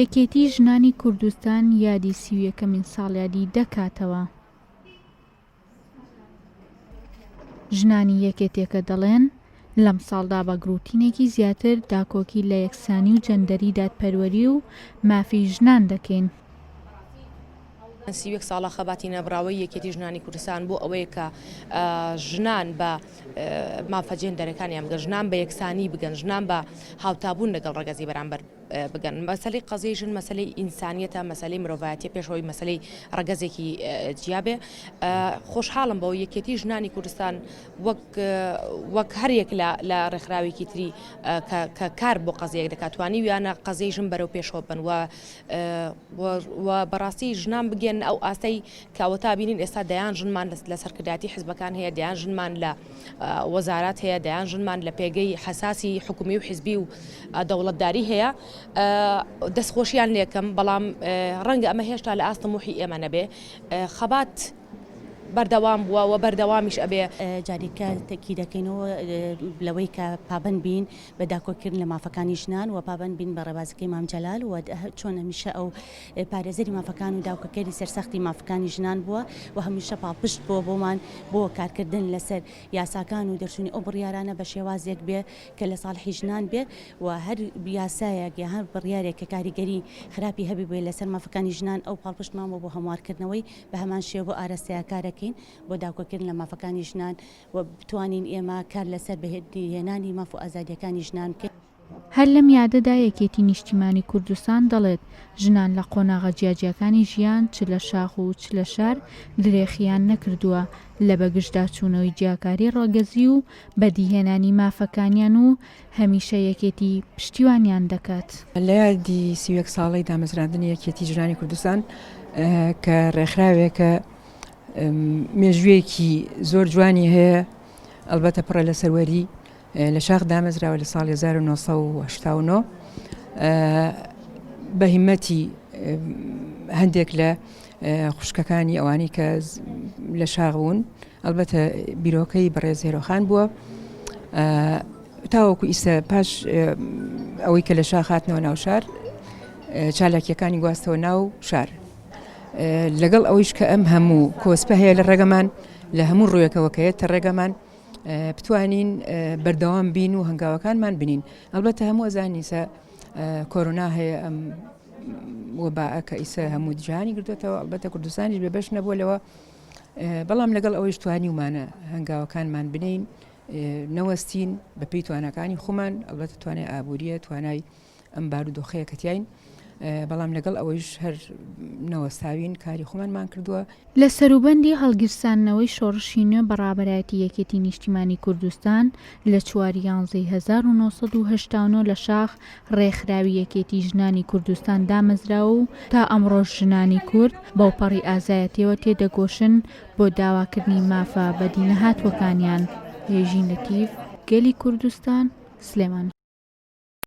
یەکێتی ژنانی کوردستان یادی 31ەمین ساڵیادی دەکاتەوە. ژنانی یەکێتیەکە دەڵێن، لەمساڵدا بە گڕوتینێکی زیاتر داکۆکی لە یەکسانی و جەندەری دادپەروەری و مافی ژنان دەکەین. 31 ساڵە خەباتی نەبڕاوەی یەکێتی ژنانی کوردستان بۆ ئەوەیە کە ژنان بە مافە جێندەرەکانیان بگەن، ژنان بە یەکسانی بگەن، ژنان بە هاوتابوون لەگەڵ ڕەگەزی بەرامبەر بگەن. مەسەلەی قەزیەی ژن مەسەلەی ئینسانیەتە، مەسەلەی مرۆڤایەتیە پێش ئەوەی مەسەلەی ڕەگەزێکی جیا بێ. خۆشحاڵم بەوەی یەکێتی ژنانی کوردستان وەک وەک هەر یەک لە لە ڕێکخراوێکی تری کە کە کار بۆ قەزیەیەک دەکات توانیویانە قەزیەی ژن بەرەو پێشەوە ببەن و و بەڕاستی ژنان بگەن ئەو ئاستەی کە ئەوەتا بینین ئێستا دەیان ژنمان لە سەرکردایەتی حزبەکان هەیە، دەیان ژنمان لە وەزارات هەیە، دەیان ژنمان لە پێگەی حەساسی حکومی و حزبی و دەوڵەتداری هەیە. دەستخۆشیان لێکەم، بەڵام ڕەنگە ئەمە هێشتا لە ئاست تموحی ئێمە نەبێ. خەبات بەردەوام بووە و بەردەوامیش ئەبێ. جارێکە تەئکید دەکەینەوە لەوەی کە پابەند بین بە داکۆکیکردن لە مافەکانی ژنان و پابەند بین بە ڕێبازەکەی مام جەلال و چۆن هەمیشە ئەو پارێزەری مافەکان و داکۆکیکەری سەرسەختی مافەکانی ژنان بووە و هەمیشە پاڵپشت بووە بۆمان بۆ کارکردن لەسەر یاساکان و دەرچوونی ئەو بڕیارانە بە شێوازێک بێ کە لە ساڵحی ژنان بێت و هەر یاسایەک یا هەر بڕیارێک کە کاریگەری خراپی هەبیبێ لەسەر مافەکانی ژنان ئەو پاڵپشتمان بووە بۆ هەموارکردنەوەی بە هەمان شێوە بۆ ئاراستەیە کارەکەین بۆ داکۆکیکردن لە مافەکانی ژنان و بتوانین ئێمە کار لەسەر بەدیهێنانی ماف و ئازادییەکانی ژنان بکەین. هەر لەم یادەدا یەکێتی نیشتیمانی کوردستان دەڵێت، ژنان لە قۆناغە جیاجیاکانی ژیان چ لە شاخ و چ لە شار درێخیان نەکردووە لە بەگژداچوونەوەی جیاکاری ڕەگەزی و بەدیهێنانی مافەکانیان و هەمیشە یەکێتی پشتیوانیان دەکات. لە یادی 31 ساڵەی دامەزراندنی یەکێتی ژنانی کوردستان کە ڕێکخراوێکە مێژوویەکی زۆر جوانی هەیە، ئەڵبەتە پڕە لە سەروەری، لە شاخ دامەزراوە لە ساڵی 1989 بە هیمەتی هەندێک لە خوشکەکانی ئەوانەی کە لە شاخ بوون ئەلبەتە بیرۆکەی بەڕێز هێرۆخان بووە تاوەکو ئیسە پاش ئەوەی کە لە شاخ هاتنەوە ناو شار چالاکیەکانی گواستەوە ناو شار لەگەڵ ئەوەیش کە ئەم هەموو کۆسپە هەیە لە ڕێگەمان لە هەموو ڕوویەکەوە کە یەتە ڕێگەمان بتوانین بەردەوام بین و هەنگاوەکانمان بنین ئەلبەتە هەموو ئەزانین ئیسە کۆرۆنا هەیە ئەم وەباء کە ئیسە هەموو جیهانی گرتوێتەوە ئەلبەتە کوردستانیش بێ بەش نەبووە لەوە بەڵام لەگەڵ ئەوەیش توانیومانە هەنگاوەکانمان بنین نەوەستین بەپێی تواناکانی خۆمان ئەلبەتە توانای ئابووریە توانای ئەم بارودۆخەیە کە تیاین بەڵام لەگەڵ ئەوەیش هەر نەوەستاوین کاری خۆمانمان کردووە. لە سەروبەندی هەڵگیرساندنەوەی شۆڕشی نوێ بە ڕابەرایەتی یەکێتی نیشتیمانی کوردستان لە چوار یانزەی 1989 لە شاخ ڕێکخراوی یەکێتی ژنانی کوردستان دامەزراوە و تا ئەمڕۆش ژنانی کورد بەوپەڕی ئازایەتیەوە تێدەکۆشن بۆ داواکردنی مافە بەدینەهاتووەکانیان. هێژین لەتیف، گەلی کوردستان، سلێمانی.